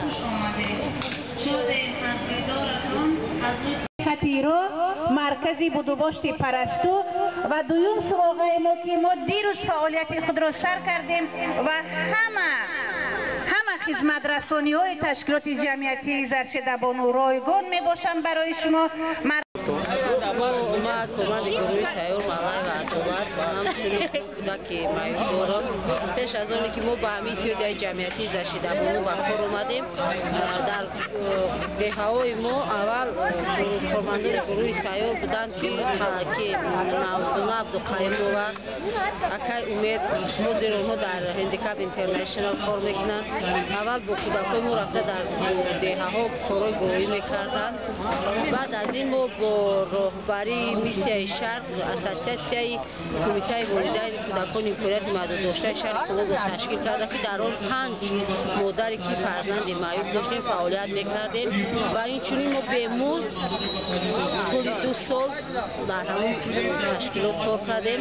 Хуш омадед. Шодем аз дидоратон, аз хатиро маркази будубошти Парасту. Ва дуюм суроғаи мо, ки мо дирӯз фаъолияти худро сар кардем ва ҳама хизматрасониҳои ташкилоти ҷамъиятии Заршедабону ройгон мебошанд барои шумо. Ма корманди гурӯҳи Сайёр Малаева Адолат, ҳамчунин кӯдаки маъюб дорам. Пеш аз оне ки мо ба ҳамин иттиҳодияи ҷамъиятии Заршедабону ба кор омадем, дар деҳаҳои мо аввал кормандони гурӯҳи Сайёр буданд, ки Мавзуна Абдуқаюмова, акай Умед, ҳозир онҳо дар Хендикап Интернешнал кор мекунанд. Аввал бо кӯдакҳои мо рафта, дар деҳаҳо корҳои гурӯҳӣ мекарданд. Баъд аз ин мо бо роҳбарии Миссияи Шарқ ассотсиатсияи кумитаи волидайни кӯдакони имконияти маҳдуддоштаи шаҳри Кӯлобро ташкил карда, ки дар он панҷ модаре, ки фарзанди маъюб доштем, фаъолият мекардем. Ва инчунин мо бемузд тӯли 2 сол дар ҳамон ташкилот кор кардем.